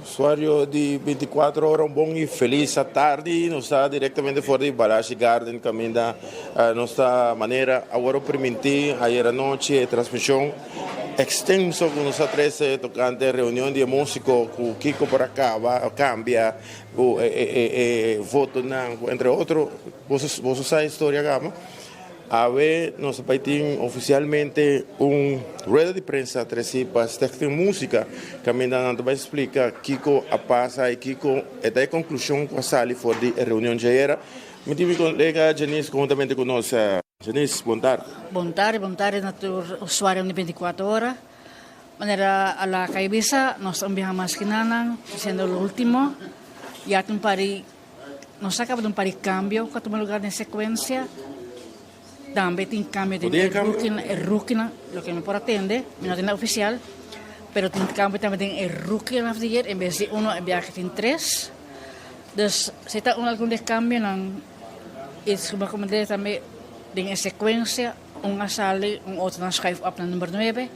Usuario di 24 ora, un bon y feliz tarde. Nos ta directamente for di Balashi Garden, caminda nos ta manera awor permiti ayer anochi e transmision extenso cu nos a trece tocante reunion di musico cu kico por a caba, cambia, cu e votonan, entre otro. Boso sa e historia caba. Awe nos a bay tin oficialmente un rueda di prensa treci pa Stichting Musica caminda nan ta bay splica kico a pasa y kico e ta e conclusion cu a sali for di e reunion djaera. Mi tin mi colega Janice conhuntamente cu nos. Janice, bon tardi. Bon tardi, bon tardi na tur usuario di 24 ora. Manera a la cay bisa, nos ta un biaha mas kinanan, siendo lo ultimo. Ya tin un par di Nos a kaba di un par di kambio ku a tuma lugar den sekuensia. Tambe tin kambio den e rookie, e rookienan, loke mi por a tende, mi no tende ofisial, pero tin kambio tambe den e rookienan of di year, en bes di uno e biaha tin tres. Dus si ta un algun di e kambionan i suma ku mi debe tambe den e sekuensia un a sali, un otro nan schuif op na number nuebe.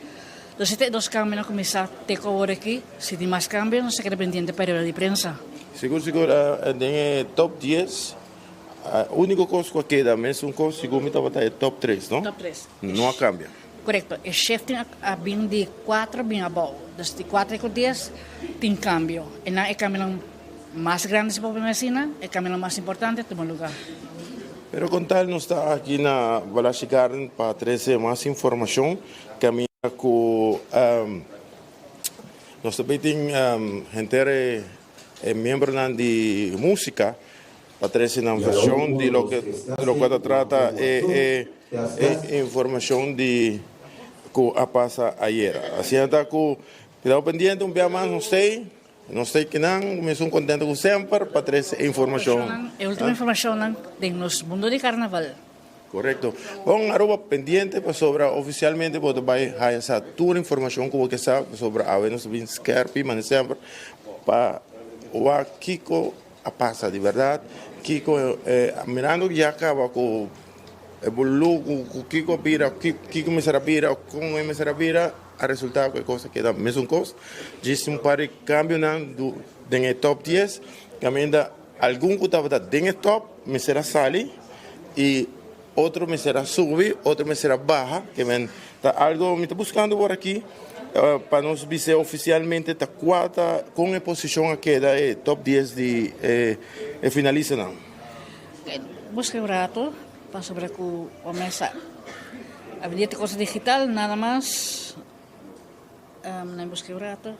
Dus si ta e dos kambionan ku mi sa te ku awor aki, si tin mas kambio nos ta keda pendiente pa e rueda di prensa. Sigur sigur den e top dies unico cos cu a keda mesun cos sigur mi tabata e top tres no? Top tres. No a cambia. Corecto e shifting a bin di cuatro bin abao dus di cuatro cu dies tin cambio e nan e cambionan mas grandi si por pone asina e cambionan mas importante a tuma lugar. Pero con tal nos ta aki na Balashi Garden pa trece mas informacion caminda cu Nos ta bay tin henter e miembronan di musica pa trece nan version di loke loke ta trata e e informacion di cu a pasa ayera. Asina ta cu keda pendiente un bia mas nos stay, nos stay kinan mesun contento cu semper pa trece e informacion. E ultimo informacionnan den nos mundo di carnaval. Korekto. Bon, Aruba pendiente pasobra ofisialmente bo ta bai haya sa tur informashon ku bo ke sa pasobra awe nos ta bin skerpi mane semper pa wak kiko a pasa di bèrdat, kiko mirando ku ya kaba ku e bulu ku kiko a bira, kiko mester a bira, kon e mester a bira, a resulta ku e kos a keda mesun kos. Djis un par di kambionan den e top dies kaminda Algun ku tabata den e tòp mester a sali i otro mester a subi, otro mester a baha. Ke men ta algo mi ta buskando por aki pa nos bis'é ofisialmente ta kua ta kon e posishon a keda e tòp dies di e finalistanan. Buska un rato pasobra ku bo mesa a bini e cosa digital nada mas. Nan buska un rato.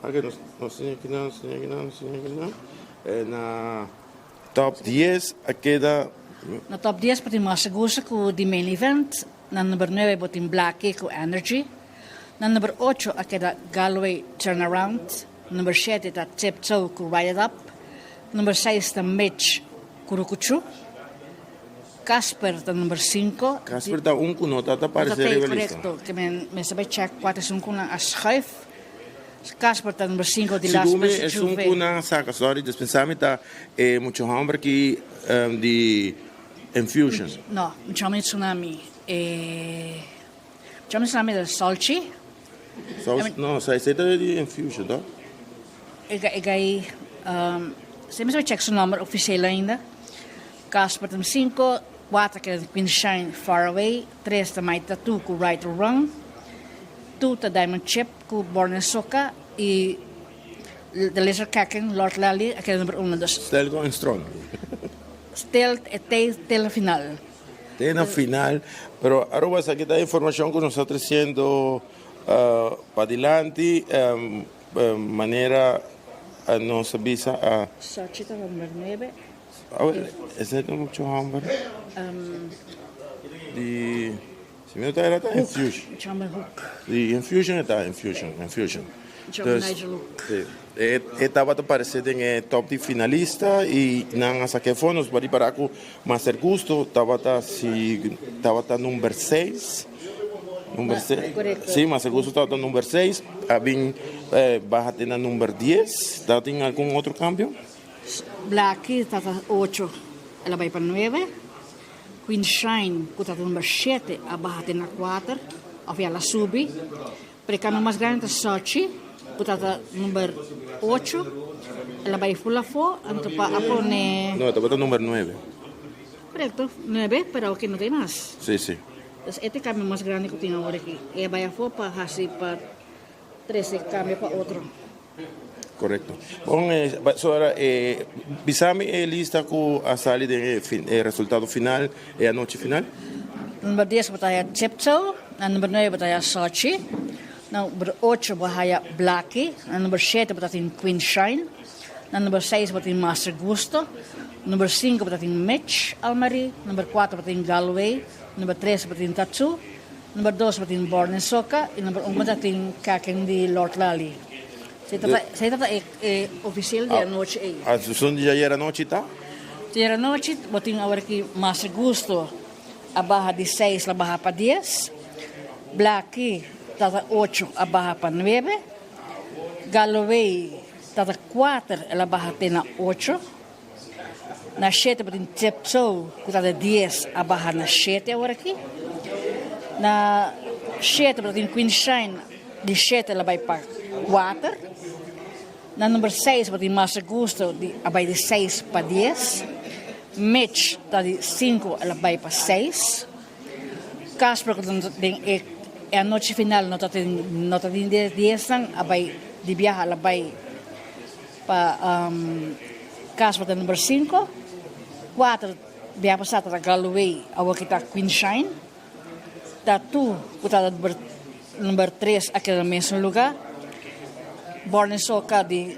Oke, nos nos tin aki nan, nos tin aki nan, nos tin aki nan. E na top 10 a keda. Na top 10 bo tin Masa Gusa ku The Main Event. Na number 9 bo tin Blackie ku Energy. Na number 8 a keda Galway Turnaround. Number 7 ta Tiptoe ku Ride It Up. Number 6 ta Mitch ku Rukuchu. Casper ta number 5. Casper ta un ku no ta ta parece riba lista. Korekto, ke men mester bai check kua ta esun ku nan a schuif. Casper ta number 5 di Last Segun mi esun ku nan a saka, sorry, despensa mi, ta e mucha homber ki di Infusion. No, mucha homber di Tsunami. E mucha homber di Tsunami ta Solchi. No, esei ta di Infusion, to? E gai, si mi mester bai check su nomber ofisial ainda. Casper ta 5, 4 keda di Queen Shine Far Away, 3 ta My Tattoo ku Right or Wrong, 2 ta Diamond Chip ku Born in Soca y The Lizard Kaken, Lord Lally a keda number 1. Dus Stel con strong. Stel e te te na final. Te na final, pero Aruba esaki ta informacion cu nos ta treciendo padilanti manera nos a bisa a. Sochi ta number 9. Awel, esei ta mucho homber di, si mi no ta era ta Infusion. Mucho homber hook. Di Infusion e ta, Infusion, Infusion. Mucho homber Nigel Hook. Si, e e tabata parece den e top di finalista y nan a saca e for, nos por ripara cu Master Gusto tabata si tabata number seis, number seis, si Master Gusto tabata number seis, a bin baha te na number dies, tabatin algun otro cambio? Blackie ta ta ocho, el a bai pa nuebe. Queen Shine ku ta ta number shete a baha te na kuater, òf el a subi. Pero e kambio mas grandi ta Sochi. ku tabata number ocho, el a bai ful afó, anto pa a pone. No, tabata number nuebe. Korekto, nuebe, pero awor ki no tin mas. Sí, sí. Entonces e ta e kambio mas grandi ku tin awor aki. E a bai afó pa hasi pa trese kambio pa otro. Korekto. Bon, so ora e bisa mi e lista ku a sali den e fin e resultado final, e anochi final. Number dies bo ta haya Tiptoe, na number nuebe bo ta haya Sochi, na number ocho bo haya Blackie, na number shete bo ta tin Queen Shine, na number seis bo tin Master Gusto, number sinku bo ta tin Mitch Almarie, number kuater bo tin Galway, number tres bo tin Tattoo, Number dos bo tin Born Soca y number un bo ta tin Kaken di Lord Lally. Esey ta esey ta e e oficial di anochi ey. Ah, son di ayer anochi ta? Di ayer anochi bo tin awor aki Master Gusto a baha di seis la baha pa dies, Blaki ta ta ocho a baha pa nuebe, Galloway ta ta kuater el a baha te na ocho, Na shete bo tin Tiptoe ku ta di dies a baha na shete awor aki. Na shete bo ta tin Queen Shine di shete el a bai pa kuater. Na number seis bo tin Master Gusto di a bai di seis pa dies. Mitch ta di sinku el a bai pa seis. Casper ku ta den e anochi final no ta tin no ta tin diesnan a bai di biaha el a bai. Pa Casper ta number sinku, kuater bia pasá ta Galloway, awor ki ta Queen Shine. Tattoo ku ta number tres a keda na mesun lugá. Born Soca di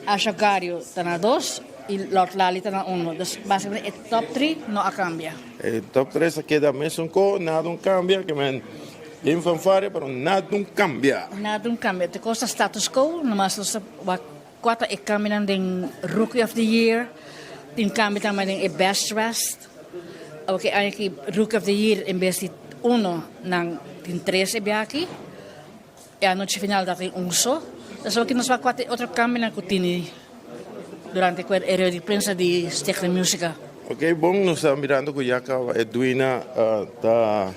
Asha Gario ta na dos i Lord Lally ta na uno. Dus básicamente e top tri no a kambia. E top tres a keda mesun ko, nada un kambia, ke men Den fanfaria pero nada un cambia. Nada un cambia. Te cos ta status quo, nomas nos ta wak cua ta e cambionan den Rookie of the Year, tin cambio tambe den e Best Dressed. Awor e aña aki Rookie of the Year en bes di uno nan tin tres e bia aki. E anochi final ta tin un so. Entonces awor nos wak cua ta e otro cambionan cu tini durante cu e rueda di prensa di Stichting Musica. Ok bon, nos ta mirando cu ya caba Edwina ta.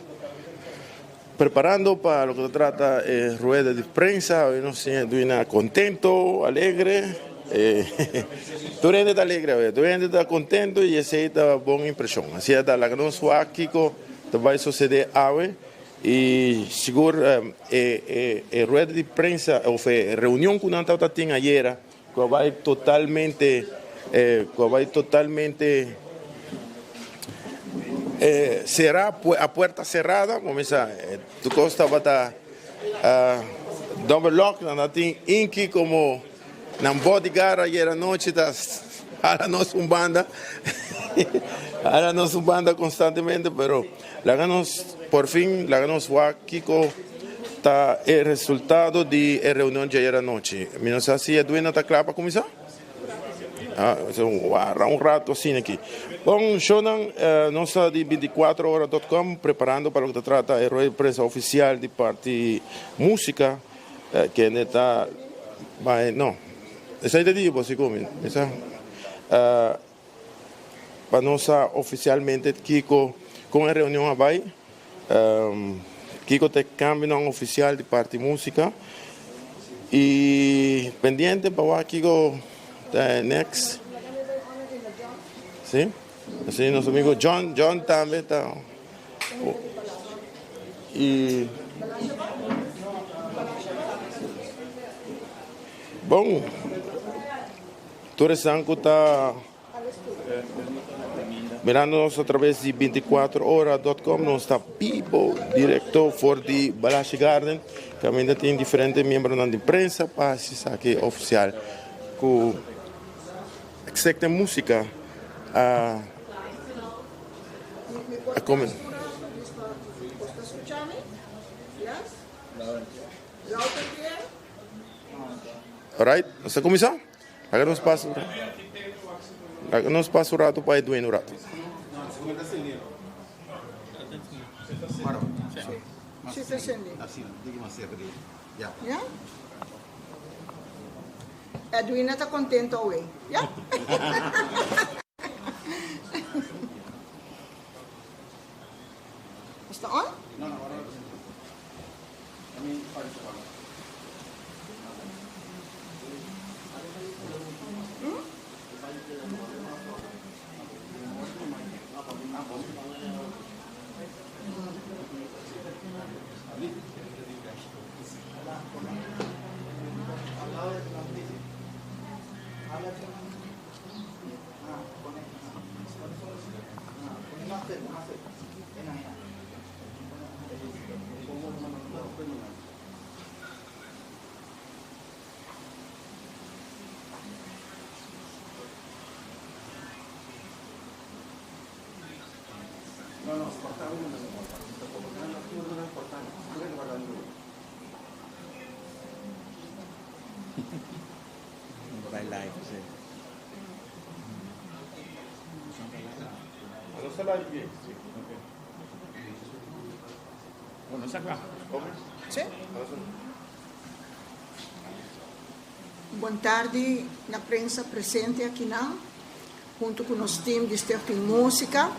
Preparando pa loke ta trata e rueda di prensa, awe nos tin Edwina contento, alegre, tur hende ta alegre awe, tur hende ta contento y esey ta bon impresion. Así ta laga nos wak kico ta bay sucede awe y sigur e rueda di prensa of e reunion cu nan tabata tin ayera cu a bay totalmente cu a bay totalmente cera a puerta cerrada como misa tur cos tabata double lock nan a tin inki como nan bodyguard ayer anochi ta hala nos un banda hala nos un banda constantemente pero laga nos por fin laga nos wak kico Ta e resultado di e reunion djayer anochi. Mi no sa si Edwina ta kla pa kuminsá. Ah, wara un rato asina aki. Bon, shownan, nos ta di binticuatro ora dot com preparando pa loke ta trata e rueda di prensa ofisial di parti musika kende ta bai, no, esei ta di bo sigur mi sa. Pa nos sa oficialmente kico con e reunion a bay, kico ta e cambionan oficial di parti musica y pendiente pa wak kico ta e next. Si, así nos amigo John, John tambe ta y bon. Tur esnan ku ta mirando nos a traves di binticuatro ora dot com nos ta bibo directo for di Balashi Garden kaminda tin diferente miembronan di prensa pa hasi esaki oficial ku Execte Musica a a come. Alright, nos ta kuminsá? Laga nos pasa un rato. Laga nos pasa un rato pa e dueño un rato. Edwina ta contento awe. Ya. Está on? Bon tardi na prensa presente akinan hunto cu nos team di Stichting Musica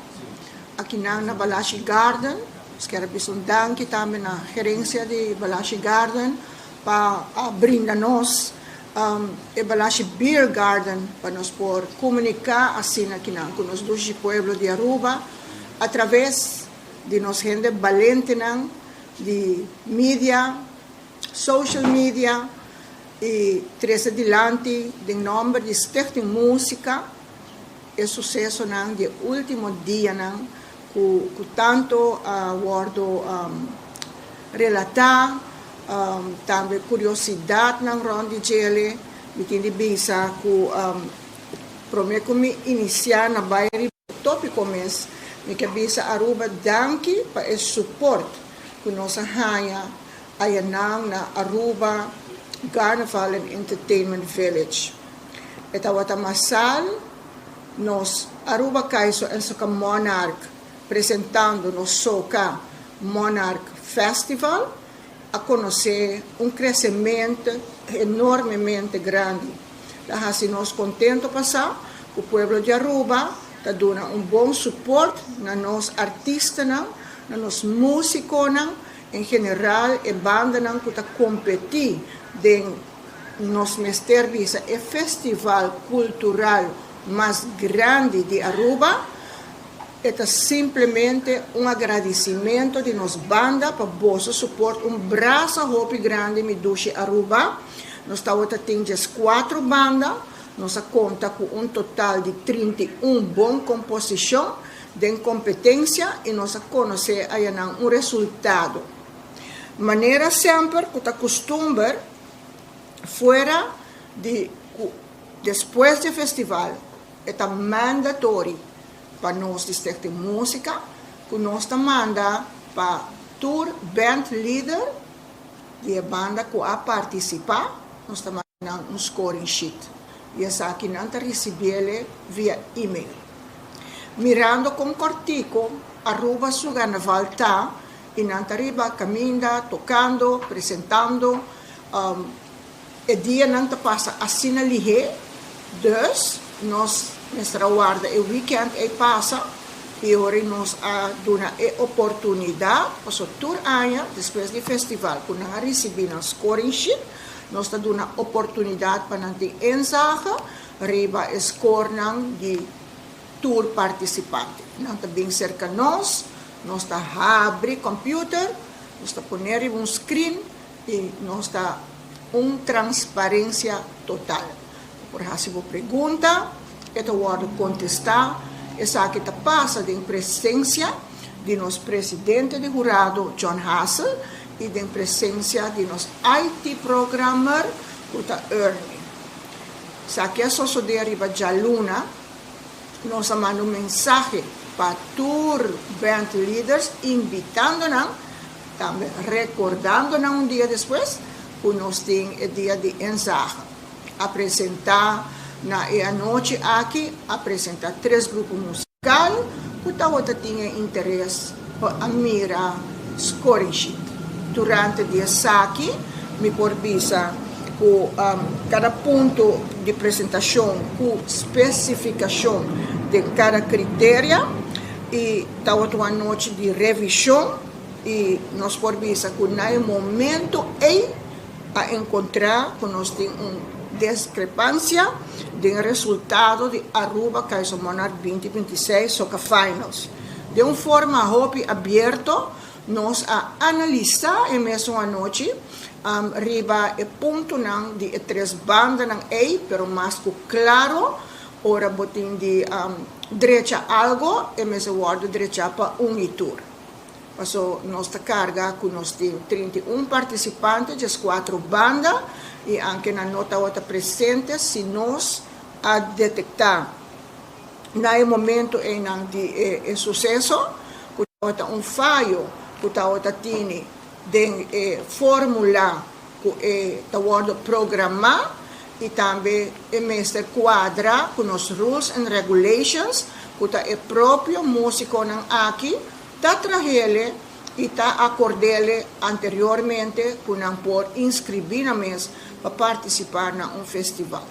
akinan na Balashi Garden. Nos kier a bisa un danki tambe na gerencia di Balashi Garden pa a brinda nos e Balashi Beer Garden pa nos por comunica asina akinan cu nos dushi pueblo di Aruba a traves di nos hende balentenan di media, social media y trece dilanti den nomber di Stichting Musica e sucesonan di e ultimo dianan cu cu tanto a wordo relata, tambe curiosidadnan rond di djele. Mi tin di bisa cu prome cu mi inicia na bay riba e topico mes, mi ke bisa Aruba danki pa e support cu nos a haya ayanan na Aruba Carnaval and Entertainment Village. E tabata masal nos Aruba Kaiso en Soca Monarch presentando nos Soca Monarch Festival a conoce un crecemento enormemente grandi. Ta haci nos contento pa sa cu pueblo di Aruba ta duna un bon support na nos artistanan, na nos musiconan, en general e bandanan cu ta competi den nos mester bisa e festival cultural mas grandi di Aruba. E ta simplemente un agradicimento di nos banda pa boso support un brasa hopi grandi mi dushi Aruba. Nos tawata tin 14 banda, nos a conta cu un total di 31 bon composicion den competencia y nos a conoce ayanan un resultado. Manera semper cu ta custumber fuera di cu despues di festival e ta mandatory pa nos di Stichting Musica cu nos ta manda pa tur band leader di e banda cu a participa, nos ta manda nan un scoring sheet y esaki nan ta ricibiele via email. Mirando con cortico Aruba su carnaval ta y nan ta riba caminda tocando, presentando, e dianan ta pasa asina lihe, dus nos mester a warda e weekend ey pasa y ora nos a duna e oportunidad, pasobra tur aña despues di festival cu nan a ricibi nan scoring sheet, nos ta duna oportunidad pa nan tin inzage riba e scorenan di tur participante. Nan ta bin cerca nos, nos ta habri computer, nos ta pone riba un screen y nos ta un transparencia total. Bo por haci bo pregunta, e ta wordo contesta. Esaki ta pasa den presencia di nos presidente di hurado John Hassel y den presencia di nos IT programmer cu ta Ernie. Esaki a sosode riba djaluna. Nos a manda un mensahe pa tur band leaders invitando nan, tambe recordando nan un dia despues cu nos tin e dia di inzage. A presenta na e anochi aki a presenta tres grupo musical cu tawata tin e interes pa a mira scoring sheet. Durante di esaki mi por bisa cu cada punto di presentacion cu specificacion den cada criteria y tawata un anochi di revision. I nos por bisa ku na e momento ei a enkontrá ku nos tin un deskrepansia den e resultado di Aruba Kaiser Monarch 2026 Soca Finals. Den un forma hopi abierto nos a analisá e mesun anochi riba e puntonan di e tres bandanan ei, pero mas ku klaro ora bo tin di drecha algo e mester wòrdu drechá pa un i tur. Paso nos ta carga cu nos tin 31 participante djes cuatro banda y anke nan no tawata presente si nos a detecta na e momento eynan di e suceso cu tawata un fayo cu tawata tini den e formula cu e ta wordo programa y tambe e mester cuadra cu nos rules and regulations cu ta e propio musiconan aki ta trahele y ta acordele anteriormente cu nan por inscribi nan mes pa participa na un festival.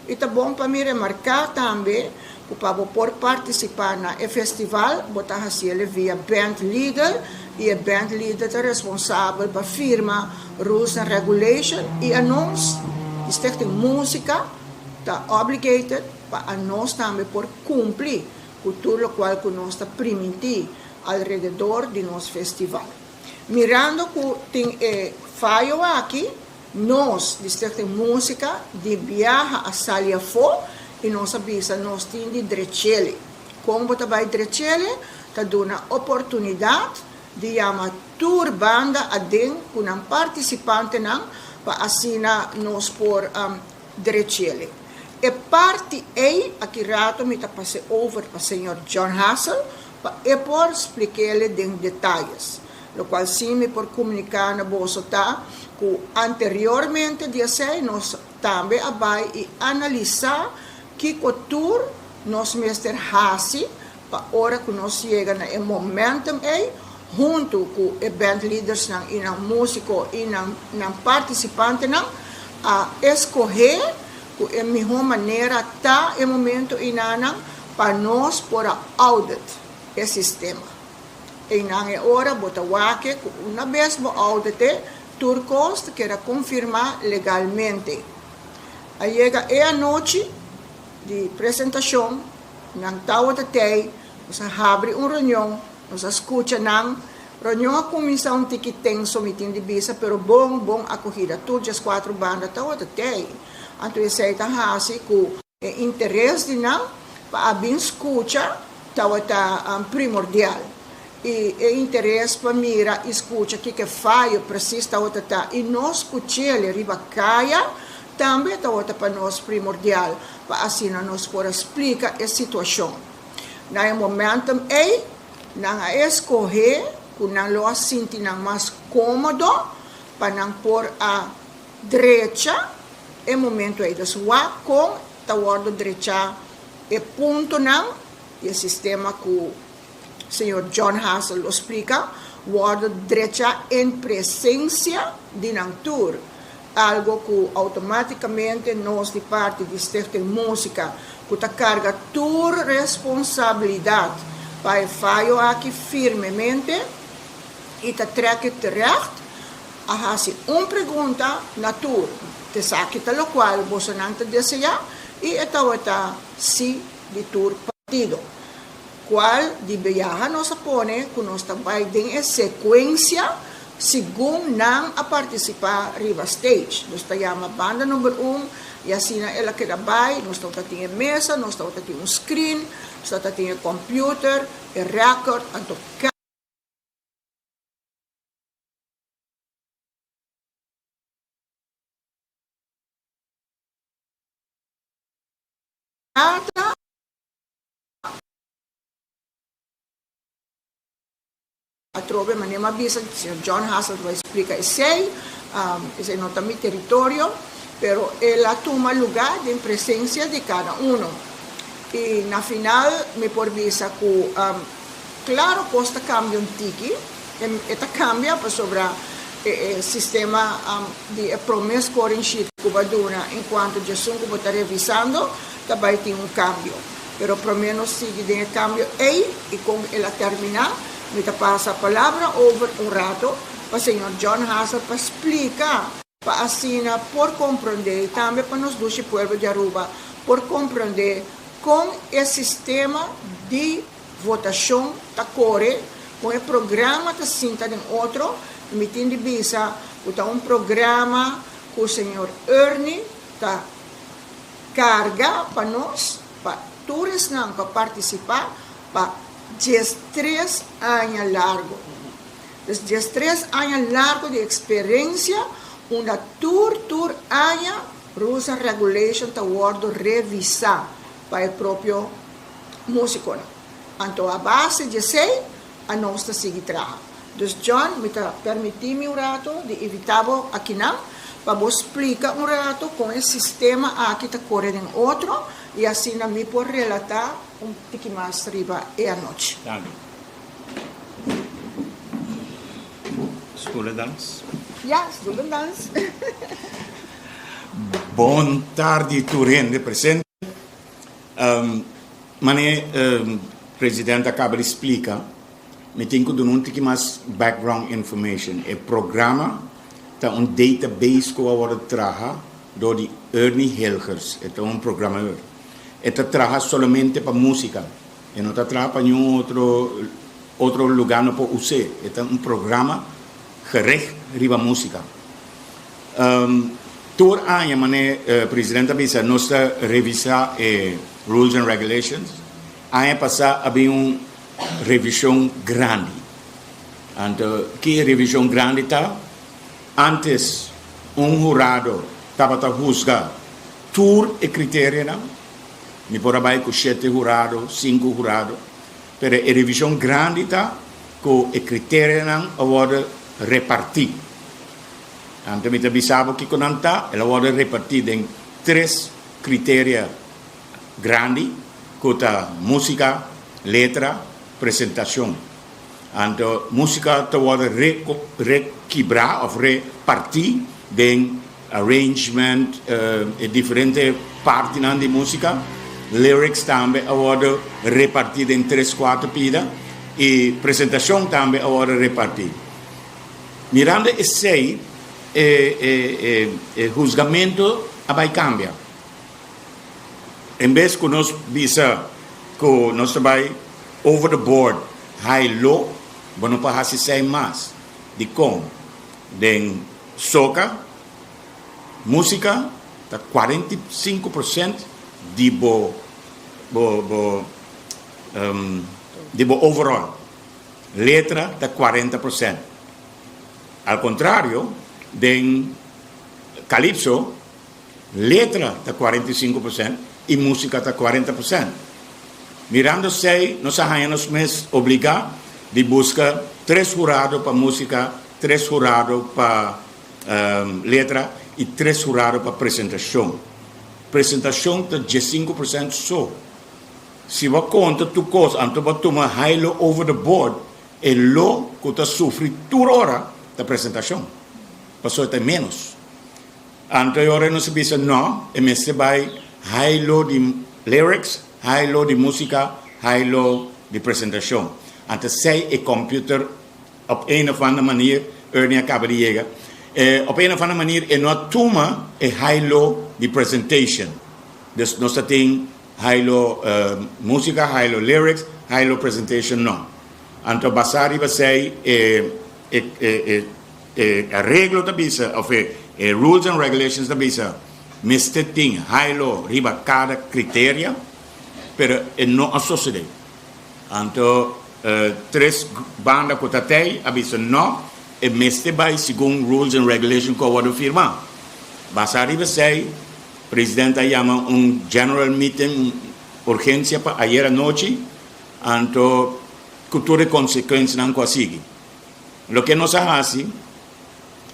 Y ta bon pa mi remarca tambe cu pa bo por participa na e festival bo ta haciele via band leader y e band leader ta responsabel pa firma rules and regulation y anos di Stichting Musica ta obligated pa anos tambe por cumpli cu tur locual cu nos ta priminti alrededor di nos festival. Mirando cu tin e fayo aki, nos di Stichting Musica di biaha a sali afo y nos a bisa nos tin di drechele. Con bo ta bay drechele? Ta duna oportunidad di yama tur banda aden cu nan participantenan pa asina nos por drechele. E parti ei aki rato mi ta pase over pa señor John Hassell pa e por splikele den detayes. Locual si mi por comunica na boso ta cu anteriormente di esey nos tambe a bay y analisa kico tur nos mester haci pa ora cu nos yega na e momentum ey hunto cu e bandleadersnan y nan musico y nan nan participantenan a escoge cu e miho manera ta e momento eynanan pa nos por a audit e sistema. Eynan e ora bo ta wak cu una bes bo audite tur cos ta keda confirma legalmente. A yega e anochi di presentacion, nan tawata tey, nos a habri un reunion, nos a scucha nan. Reunion a cuminsa un tiki tenso mi tin di bisa, pero bon bon acogida. Tur 14 banda tawata tey. Anto esey ta haci cu e interes di nan pa a bin scucha tawata primordial. Y e interes pa mira y scucha kico e fayo precies tawata ta y no scuchele riba caya tambe tawata pa nos primordial pa asina nos por a splica e situacion. Na e momentum ey nan a escoge cu nan lo a sinti nan mas comodo pa nan por a drecha e momento ey. Dus wak con ta wordo drecha e puntonan di e sistema cu señor John Hassell lo splica, wordo drecha en presencia di nan tur. Algo cu automaticamente nos di parti di Stichting Musica cu ta carga tur responsabilidad pa e fayo aki firmemente y ta trek e terecht, a haci un pregunta na tur, T'esaki ta locual bosonan ta desea? Y e tawata si di tur partido. Cual di biaha nos a pone cu nos ta bay den e secuencia segun nan a participa riba stage. Nos ta yama banda number un y asina el a keda bay. Nos tabata tin e mesa, nos tabata tin un screen, nos tabata tin e computer, e record, anto cada Atrobe manera mi a bisa, señor John Hassell ta bai splica esey, esey no ta mi teritorio, pero el a tuma lugar den presencia di cada uno. Y na final mi por bisa cu claro cos ta cambia un tiki, e ta cambia pasobra e sistema di e prome scoring sheet cu bo a duna en cuanto djesun cu bo ta revisando ta bai tin un cambio. Pero prome nos sigui den e cambio ey y con el a termina. Mi ta pasa palabra over un rato pa señor John Hassel pa splica pa asina por comprende y tambe pa nos dushi pueblo di Aruba por comprende con e sistema di votacion ta core, con e programa ta sinta den otro. Y mi tin di bisa cu ta un programa cu señor Ernie ta carga pa nos, pa tur esnan cu a participa pa 13 aña largo. Dus 13 aña largo di experiencia unda tur tur aña rules and regulation ta wordo revisa pa e propio musiconan. Anto a base di esey a nos ta sigui traha. Dus John, mi ta permiti mi un rato di invita bo akinan pa bo splica un rato con e sistema aki ta core den otro y asina mi por relata un tiki mas riba e anochi. Danki. Stoelendans. Ja, stoelendans. Bon tardi tur hende presente. Mane president a caba di splica, mi tin cu duna un tiki mas background information. E programa ta un database cu a wordo traha door di Ernie Hilgers, e ta un programeur. E ta traha solamente pa musica, e no ta traha pa niun otro otro lugar no por us'e. E ta un programa gericht riba musica. Tur aña mane president a bisa nos ta revisa e rules and regulations. Aña pasa a bin un revision grandi. Anto ki e revision grandi ta? Antes un hurado tabata husga tur e criterianan. Mi por a bai cu shete hurado, cinco hurado. Pero e revision grandi ta cu e criterianan a wordo reparti. Anto mi ta bisa bo kiko nan ta, el a wòrdu repartí den tres kriteria grandi ku ta músika, letra, presentashon. Anto músika ta wòrdu rekibrá òf repartí den arrangement, e diferente partinan di músika. Lyrics tambe a wòrdu repartí den tres kuartu pida i presentashon tambe a wòrdu repartí. Mirando esei, e huzgamento a bai kambia. En bes ku nos bisa ku nos ta bai over the board high low, bo no por hasi esei mas. Dikon? Den soka, musika ta 45% di bo bo di bo overall. Letra ta 40%. Al contrario, den Calypso, letra ta 45% y musica ta 40%. Mirando esey, nos a haña nos mes obliga di busca tres hurado pa musica, tres hurado pa letra y tres hurado pa presentacion. Presentacion ta 15% so. Si bo a konta tur kos, anto bo a tuma hailo over the board, e lo ku ta sufri tur ora ta presentashon, pasobra ta e ménos. Anto e ora nos a bisa no, e mester bai hailo di lyrics, hailo di músika, hailo di presentashon. Anto esei e computer op een of ander manier, Ernie a kaba di yega, op een of ander manier e no a tuma e hailo di presentation. Dus nos ta tin Hailo musica, hailo lyrics, hailo presentation no. Anto basa riba esei e e e areglo ta bisa of e e rules and regulations ta bisa mester tin hailo riba cada criteria pero e no a sosode. Anto tres banda cu ta tey a bisa no e mester bay segun rules and regulations cu a wordo firma. Basa riba esei President a yama un general meeting, un urgencia pa ayer anochi, anto cu tur e consecuencianan cu a sigui. Loke nos a haci,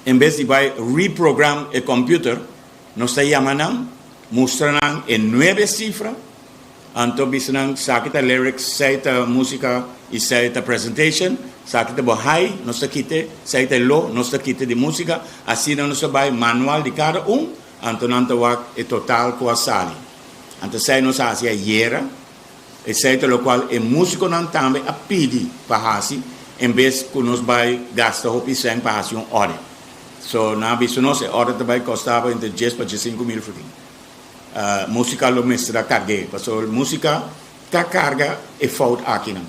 en bes di bay reprogram e computer, nos ta yama nan, mustra nan e nuebe cifra, anto bisa nan esaki ta lyrics, esey ta musica y esey ta presentation, esaki ta bo high, nos ta kite, esey ta e low, nos ta kite di musica, asina nos ta bay manual di cada un, Anto nan ta wak e total ku a sali. Anto esei nos a hasi ayera, esei ta lokual e músikonan tambe a pidi pa hasi. en bes ku nos bai gasta hopi sèn pa hasi un audit. So nan a bisa nos e audit ta bai kosta bo entre djes pa diesinku mil florin. Músika lo mester a karg'é pasobra músika ta karga e fout akinan.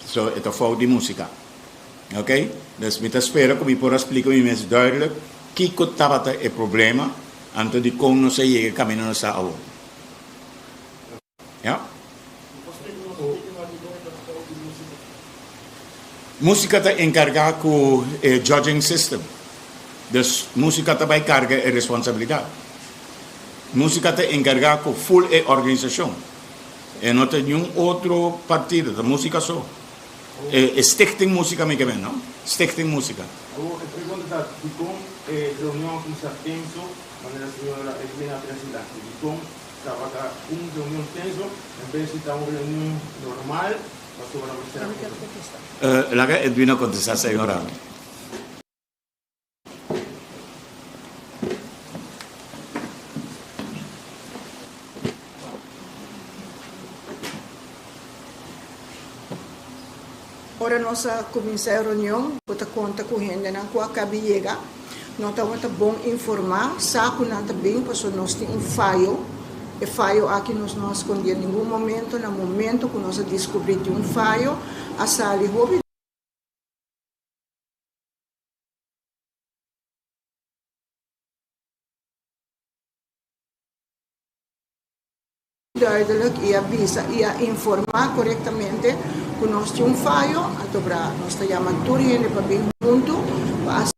So e ta fout di músika. Ok, dus mi ta spera ku mi por a splika mi mes duidelijk kiko tabata e problema anto dikon nos a yega e kaminda nos ta awor. Ya. Músika ta enkargá ku e judging system. Dus músika ta bai karga e responsabilidat. Músika ta enkargá ku full e organisashon. E no ta niun otro partido, ta músika so. E stichting músika mi ke men, no? Stichting músika. Awor e pregunta ta, dikon e reunion a kuminsá tenso manera señora Edwina a trese aki? Dikon Tabata un reunion tenso en bes di ta un reunion normal pasobra mester a kontestá. Laga Edwina kontestá, señora. Ora nos a kuminsá e reunion, bo ta konta ku hendenan ku a kabi yega no tabata bon informá, sa ku nan ta bin pasobra nos tin un fayo. E fayo aki nos no a skondé ningun momento. Na momento ku nos a diskubrí tin un fayo, a sali hopi. Duidelijk y a bisa y a informa corectamente cu nos tin un fayo, anto bra nos ta yama tur hende pa bin hunto pa asina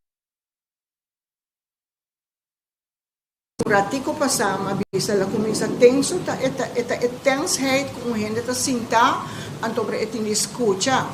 un ratico pasa mi a bisa la cuminsa tenso ta e ta e ta e tensheid cu un hende ta sinta anto bra e tin di scucha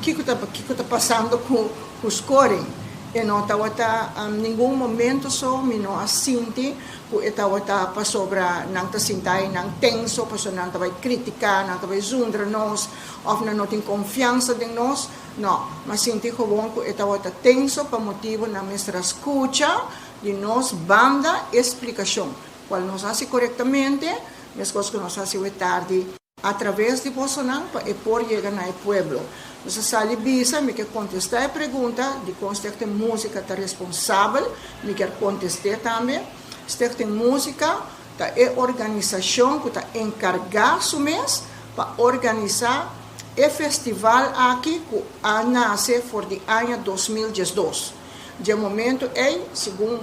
kico ta kico ta pasando cu cu scoring e no tawata ningun momento so mi no a sinti ku e tabata pasobra nan ta sinta ei nan tenso, pasobra nan ta bai kritiká, nan ta bai zundra nos òf nan no tin konfiansa den nos. No, m'a sinti gewoon ku e tabata tenso pa motibu nan mester a skucha di nos banda e splikashon, kual nos hasi korektamente, meskos ku nos hasi awe tardi. A traves di bosonan pa e por yega na e pueblo. Nos a sali bisa, mi ke kontestá e pregunta dikon Stichting Músika ta responsabel, mi kier kontest'é tambe. Stichting Músika ta e organisashon ku ta enkargá su mes pa organisá e festival aki ku a nase for di aña 2012. Dje momentu ei, segun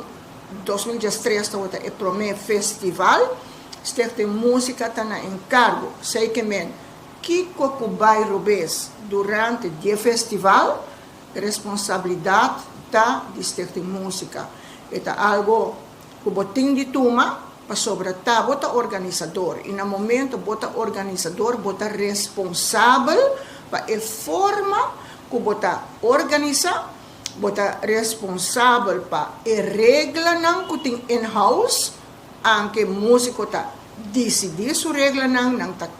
2013 tabata e promé festival. Stichting Músika ta na enkargo, sei ke men kiko ku bai robes durante di e festival, responsabilidat ta di Stichting Músika. E ta algo ku bo tin di tuma pasobra ta bo ta organisador i na momento bo ta organisador bo ta responsabel pa e forma ku bo ta organisa, bo ta responsabel pa e reglanan ku tin in house. Anke músiko ta disidí su reglanan, nan ta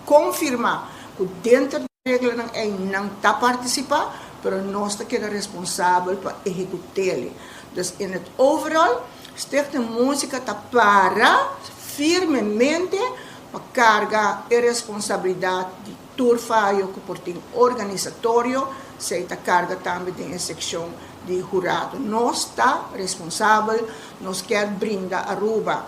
konfirmá ku denter di reglanan ei nan ta partisipá, pero nos ta keda responsabel pa ehekut'é. Dus in het overall, Stichting Músika ta para firmemente pa karga e responsabilidat di tur fayo ku por tin organisatorio, esei ta karga tambe den e sekshon di hurado. Nos ta responsabel, nos kier brinda Aruba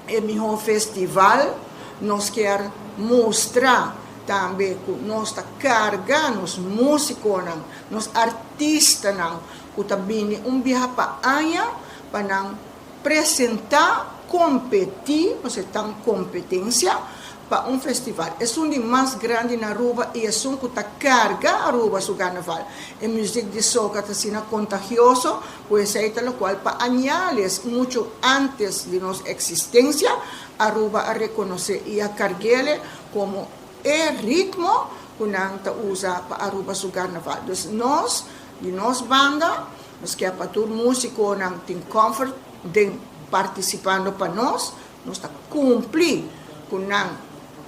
e miho festival, nos kier mustra tambe cu nos ta carga nos musiconan, nos artistanan cu ta bini un biaha pa aña pa nan presenta, competi, pasobra ta un competencia, pa un festival. Esun di mas grandi na Aruba y esun cu ta carga Aruba su carnaval. E muziek di soca ta asina contagioso cu esey ta locual pa añales, mucho antes di nos existencia, Aruba a reconoce y a carguele como e ritmo cu nan ta usa pa Aruba su carnaval. Dus nos, di nos banda, nos kier pa tur musiconan tin comfort den participando pa nos, Nos ta kumpli ku nan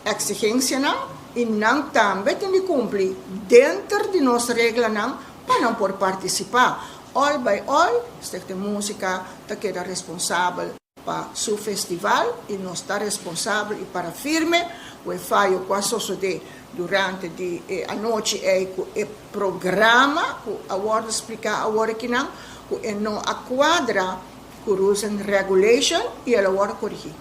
eksigensianan i nan tambe tin di kumpli denter di nos reglanan pa nan por partisipá. All by all, Stichting Músika ta keda responsabel. pa su festival y nos ta responsabel y para firme cu e fayo cu a sosode durante di e anochi ey cu e programa cu a wordo splica awor akinan cu e no a cuadra cu rules and regulation y el a wordo corigi.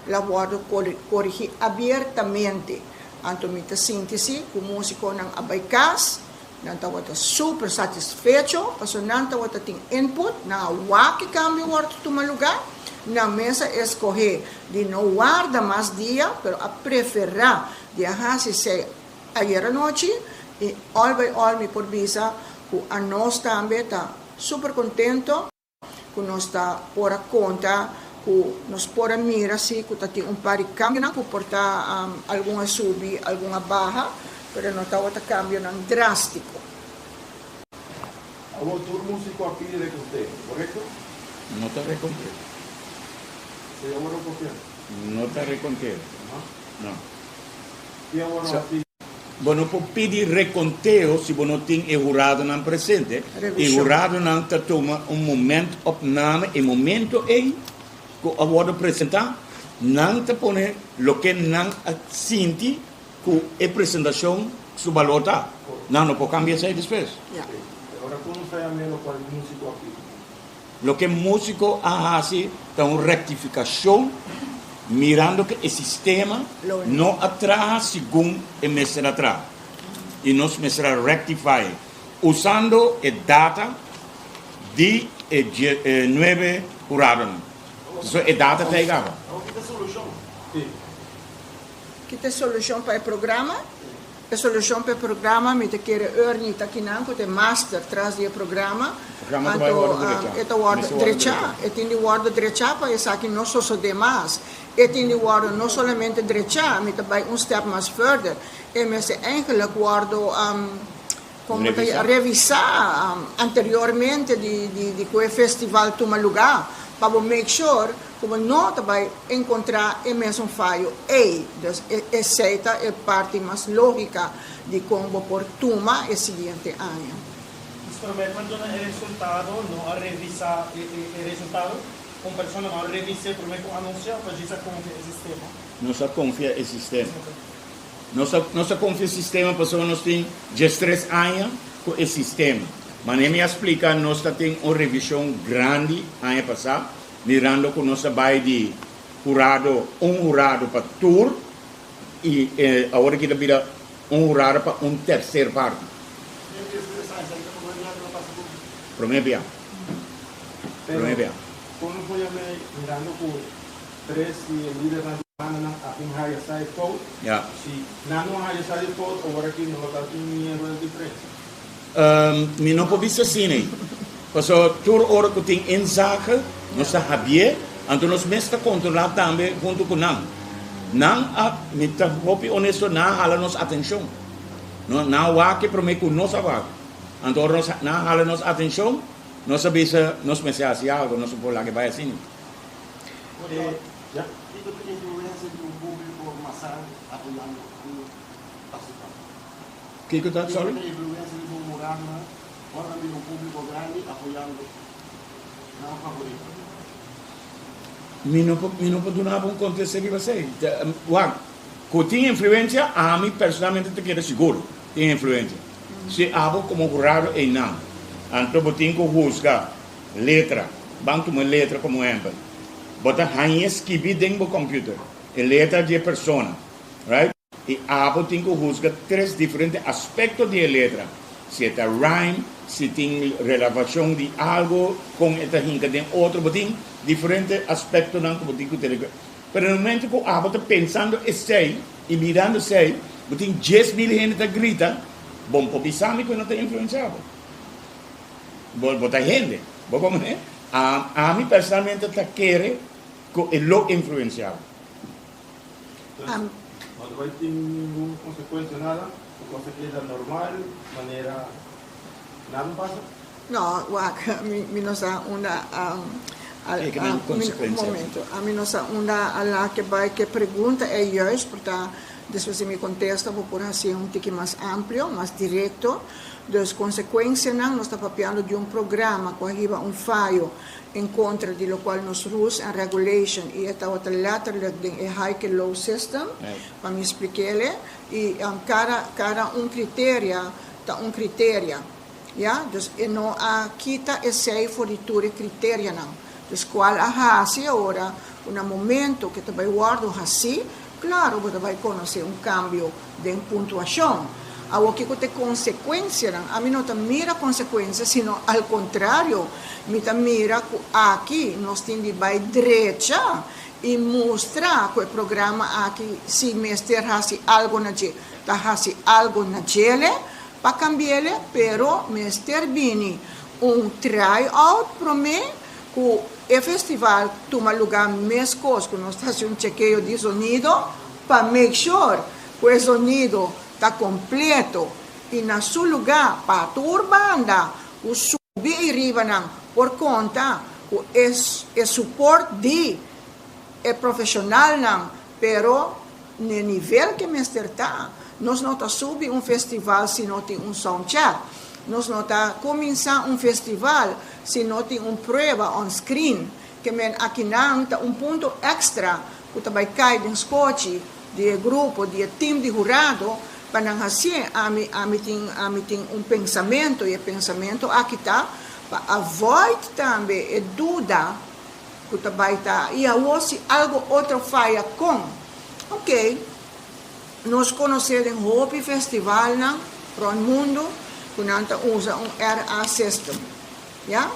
El a wordo corigi abiertamente. Anto mi ta sinti si cu musiconan a bay cas. Nan tabata super satisfecho pasobra nan tabata tin input, nan a wak e cambio wòrdu tuma lugá, nan mes a escoge di no warda mas dia pero a prefera di a haci esei ayer anochi y all by all mi por bisa cu anos tambe ta super contento. Ku nos ta por a konta ku nos por a mira si ku ta tin un par di kambionan ku por ta algun a subi, algun a baha, pero no tabata kambionan drástiko. Awor tur músiko a pidi rekonteo, korekto? No ta rekonteo. Se awor a kopiá? No ta rekonteo, no. Ki awor a hasi? Bo no por pidi rekonteo si bo no tin e huradonan presente. E Revishon. huradonan ta tuma un momentopname, e momento ei ku a wòrdu presentá, nan ta pone loke nan a sinti ku e presentashon su balor ta. Nan no por kambia esei despues. Ya. Ora ku nos ta yam'é lokual músiko a pidi. Loke músiko a hasi ta un rektifikashon mirando ku e sistema no a traha segun e mester a traha i nos mester a rectify usando e data di e nuebe huradonan. So e data ta ei kaba. Ki ta e solushon pa e programa? E solushon pa e programa mi ta kere Ernie ta kinan ku ta e master tras di e programa. Programa ta bai wòrdu drechá. Anto e ta wòrdu drechá. E tin di wòrdu drechá pa esaki no sosodé mas. E tin di wòrdu no solamente drechá, mi ta bai un step mas further. E mester eigenlijk wòrdu komo ta Revisá. revisá anteriormente di di ku e festival tuma lugá pa bo make sure ku bo no ta bai enkontrá e mesun fayo ei. Dus esei ta e parti mas lógika di kon bo por tuma e siguiente aña. Dus promé pa duna e resultado no a revisá e resultado? Un persona no a revis'é promé ku anunsiá òf a djis a konfia e sistema? Nos a konfia e sistema. Nos a nos a konfia e sistema pasobra nos tin diestres aña ku e sistema. Manera mi a splika nos ta tin un revishon grandi aña pasá mirando ku nos a bai di hurado un hurado pa tur i awor aki ta bira un hurado pa un terser parti. Promé bia. Promé bia. Pero kon por yam'é mirando ku tres di e lidernan di bandanan a bin haya sa e fout? Si nan no a haya sa di fout awor aki no lo ta tin ni e rueda di prensa. Mi no por bisa asina ei. Pasobra tur ora ku tin inzage, nos ta habié, anto nos mes ta kontrolá tambe huntu ku nan. Nan a, mi ta hopi onesto, nan a hala nos atenshon. No, nan a wak e promé ku nos a wak. Anto ora nos, nan a hala nos atenshon, nos a bisa nos mester hasi algu, nos no por laga e bai asina. Kiko ta influensia di un públiko masal apoyando un partisipante? Kiko ta, sorry? Kiko ta influensia di bo huradonan ora nan bira un públiko grandi apoyando nan favorito? Mi no por, mi no por duna bo un kontesta riba esei. Wak, ku tin influensia, ami personalmente ta keda sigur tin influensia. Si abo komo hurado einan, anto bo tin ku husga letra, ban tuma letra komo ehèmpel, bo ta haña skibí den bo kòmpiuter e letra di e persona, right? I abo tin ku husga tres diferente aspekto di e letra, si e ta rhyme, si tin relavashon di algu, kon e ta hinka den otro, bo tin diferente aspektonan ku bo tin ku tene kuenta. Pero na momento ku abo ta pensando esei i mirando esei, bo tin 10,000 hende ta grita, bon por bisa mi ku e no ta influensia bo. Bo ta hende, bo komprende? Ami personalmente ta kere ku e lo influensia bo. Entonces, no ta bai tin ningun consecuencia nada, e cosa keda normal, manera nada no pasa? No, wak, mi no sa unda Un momento, ami no sa unda a la ke bai ke pregunta ei juist, por ta despues di mi kontesta bo por hasié un tiki mas amplio, mas direkto. Dus konsekuensianan, nos ta papiando di un programa ku a hiba un fayo en kontra di lokual nos rules and regulation i e tabata letterlijk den e high ke low system, pa mi splik'ele, i kada kada un kriteria ta un kriteria. Ya, dus e no a kita esei for di tur e kriterianan. Dus kual a hasi ora ku na momento ku e ta bai wòrdu hasí, klaro bo ta bai konosé un kambio den puntuashon. Awor kiko ta e konsekuensianan? Ami no ta mira konsekuensia, sino al kontrario, mi ta mira ku aki nos tin di bai drecha i mustra ku e programa aki si mester hasi algu na dje, ta hasi algu na djele Pa cambiele pero mester bini un try out prome cu e festival tuma luga mescos cu nos ta haci un chekeo di zonido pa make sure cu e zonido ta completo y na su luga pa tur banda cu subi y riba nan por conta cu e support di e profesionalnan pero N'e nivel ke mester ta. Nos no ta subi un festival si no tin un soundcheck. Nos no ta kuminsá un festival si no tin un prueba on screen. Ke men akinan ta un punto èkstra ku ta bai kai den skochi di e grupo, di e tim di hurado pa nan hasié. Ami ami tin ami tin un pensamentu i e pensamentu aki ta pa avoid tambe e duda Ku ta bai ta i awor si algo otro faya kon? Ok, nos konosé den hopi festivalnan rònt mundu ku nan ta usa un RA system, ya?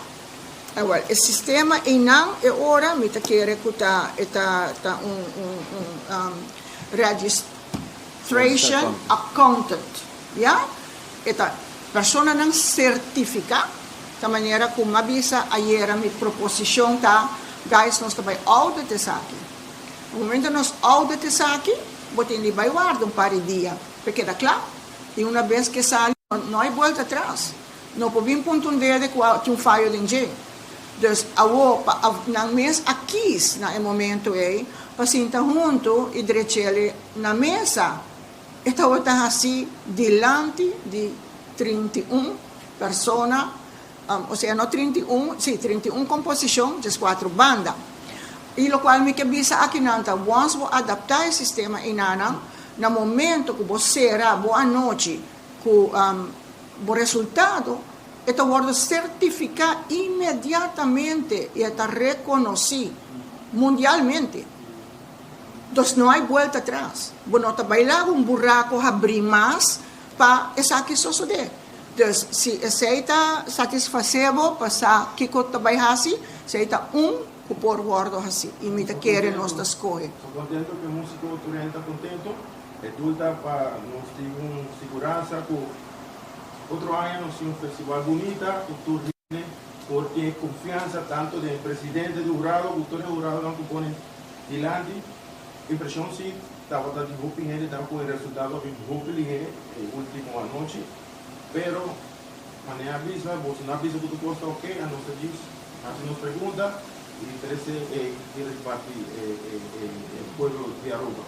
Awel, e sistema einan e ora mi ta kere ku ta e ta ta un un un registration accountant, ya? E ta personanan sertifiká, ta manera ku m'a bisa ayera mi proposishon ta, guys nos ta bai audit esaki. Na momento nos audit esaki, bo tin di bai warda un par di dia pa e keda kla. I una bes ke sali no hay buelta atras. No por bin punta un dede ku a tin un fayo den dje. Dus awor pa nan mes a kis na e momento ei pa sinta huntu i drech'el na mesa. E tabata hasi dilanti di 31 persona, osea no 31, si, 31 komposishon, 14 banda. I lokual mi ke bisa akinan ta, once bo adaptá e sistema einanan, na momento ku bo sera bo anochi ku bo resultado, e ta wòrdu sertifiká inmediatamente i e ta rekonosí mundialmente. Dus no hay buelta atras. Bo no ta bai laga un buraco habri mas pa esaki sosode. Dus si esey ta satisface bo pa sa kico ta bai haci, esey ta un cu por wordo haci y mi ta kere nos ta scohe. So contento cu e musico tur hende ta contento. E doel ta pa nos tin un siguransa cu otro aña nos tin un festival bunita cu tur hende por tin e confiansa tanto den e presidente di hurado cu tur e huradonan cu pone Dilanti, impresion si tabata di hopi hende ta cu e resultado a bin hopi lihe e ultimo anochi, pero manera a bisa, boso no a bisa cu tur cos ta ok, a nos ta djis haci nos pregunta y trece e kere parti e pueblo di Aruba.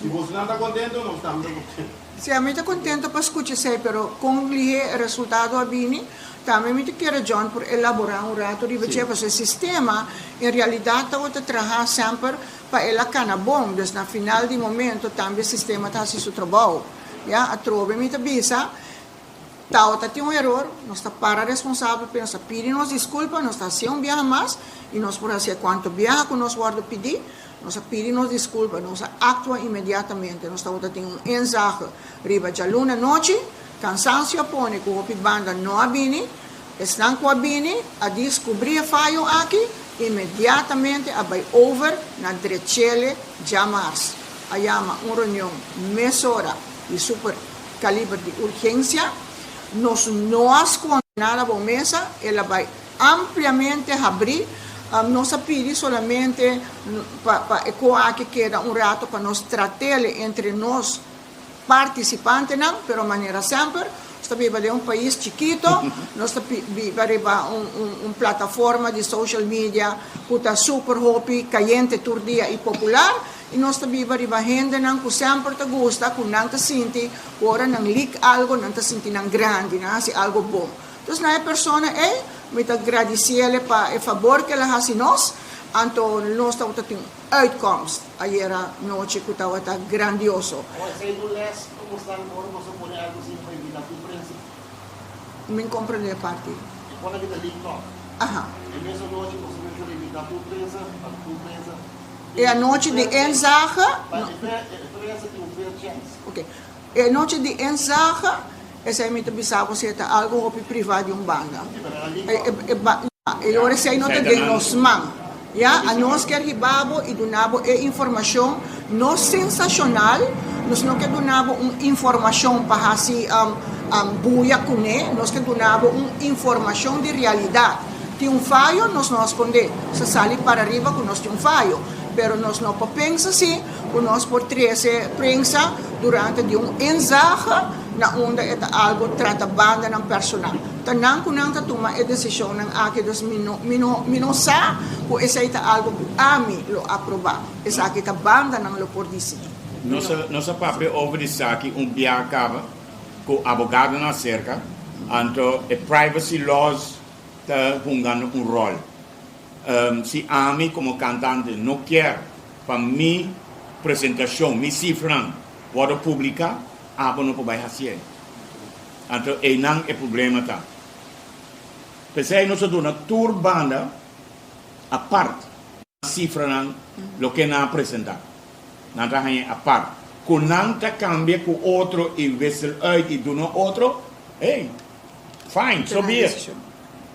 Si bosonan ta contento, nos tambe ta contento. Si, ami ta contento pa scucha esey, pero con lihe e resultado a bini, Tambe mi ta kere John por elaborá un rato riba dje, pasobra e sistema en realidat tabata traha semper pa el a kana bon, dus na final di momento tambe e sistema ta hasi su trabou. Ya, atrobe mi ta bisa, tabata tin un eror, nos ta para responsabel p'e, nos ta pidi nos diskulpa, nos ta hasié un biaha mas i nos por hasié kuantu biaha ku nos wòrdu pidí, nos a pidi nos diskulpa, nos a aktua inmediatamente, nos tabata tin un inzage riba djaluna nochi, Cansancio a pone cu hopi banda no a bini, esnan cu a bini a descubri e fayo aki, inmediatamente a bay over na drechele djamars. A yama un reunion mesora di super caliber di urgencia. Nos no a sconde nada bo mesa, el a bay ampliamente habri. Nos a pidi solamente pa e co aki keda un rato pa nos tratele entre nos. Partisipantenan, pero manera semper, Nos ta biba den un pais chikito, nos ta biba riba un un plataforma di social media ku ta super hopi kayente tur dia i popular, i nos ta biba riba hendenan ku semper ta gusta ku nan ta sinti ku ora nan leak algo nan ta sinti nan grandi, nan hasi algo bon. Dus na e persona ei mi ta gradisiele pa e fabor ku el a hasi nos, anto nos tabata tin un uitkomst ayera nochi ku tabata grandioso. Awor esei ta un les pa mustra ku ora boso pone algu sin pa evitá tur prensa. Mi komprendé e parti. E pone ki ta leak tòg. Aha. E mes anochi boso mester evitá tur prensa, pa tur prensa. E anochi di inzage. Pa e prensa tin un fair chance. Oké. E anochi di inzage, esei mi ta bisa bo si e ta algu hopi privá di un banda. E ora esei no ta den nos man. Ya, anos kier hiba bo i duna bo e informashon no sensashonal, nos no ke duna bo un informashon pa hasi buya kuné, nos ke duna bo un informashon di realidat. Tin un fayo, nos no a skondé, nos a sali para riba ku nos tin un fayo, pero nos no por pensa si ku nos por trese prensa durante di un inzage na unda e ta algu trata bandanan personal. Ta nan ku nan ta tuma e desishonnan aki, dus mi no mi no mi no sa ku esei ta algu ku ami lo aprobá. Esaki ta bandanan lo por disidí. Nos a nos a papia over di esaki un bia kaba ku abogadonan aserka, anto e privacy laws ta hungando un ròl. Si ami komo kantante no kier pa mi presentashon, mi sifranan wòrdu publiká, abo no por bai hasié. Anto einan e problema ta. P'esei nos a duna tur banda apart sifranan loke nan a presentá. Nan ta haña apart. Ku nan ta kambia ku otro i wissel uit i duna otro, hey, fine, so be it.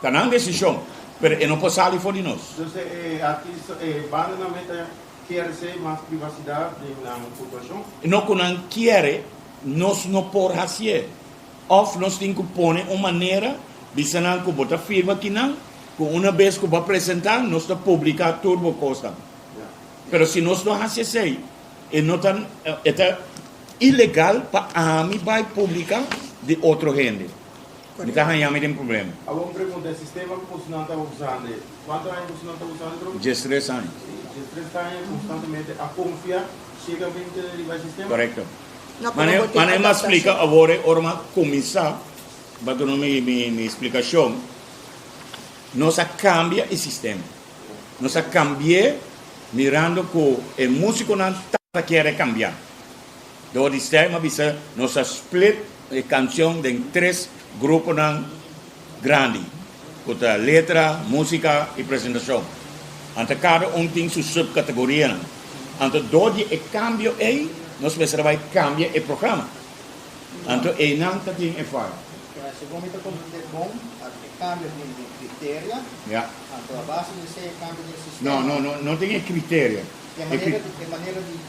Ta nan desishon, pero e no por sali for di nos. Dus e artista, e bandanan meta kier esei mas privasidat den nan situashon? No ku nan kier, nos no por hasié. Òf nos tin ku pone un manera, bisa nan ku bo ta firma kinan, ku una bes ku bo a presentá, nos ta publiká tur bo kosnan. Pero si nos no hasi esei, e no ta, e ta ilegal pa ami bai publiká di otro hende. Mi ta haña mi den problema. Awor un pregunta, e sistema ku bosonan ta usando, kuantu aña bosonan ta usando trobe? Diestres aña. 13 aña konstantemente a konfia siegamente riba e sistema? Korekto. Mane mi a splika awor e ora mi a kuminsá pa duna mi mi splikashon, nos a kambia e sistema. Nos a kambi'é mirando ku e músikonan tabata kere kambiá. Dor di esei mi a bisa nos a split e kanshon den tres gruponan grandi, ku ta letra, músika i presentashon. Anto kada un tin su subkategorianan. Anto dor di e kambio ei nos mester a bai kambia e programa. Anto einan ta tin e faya. Segun mi ta komprendé bon, e kambio tin den kriteria, anto a base di esei e kambio den sistema. No, no, no, no tin e kriteria. E manera di, e manera di.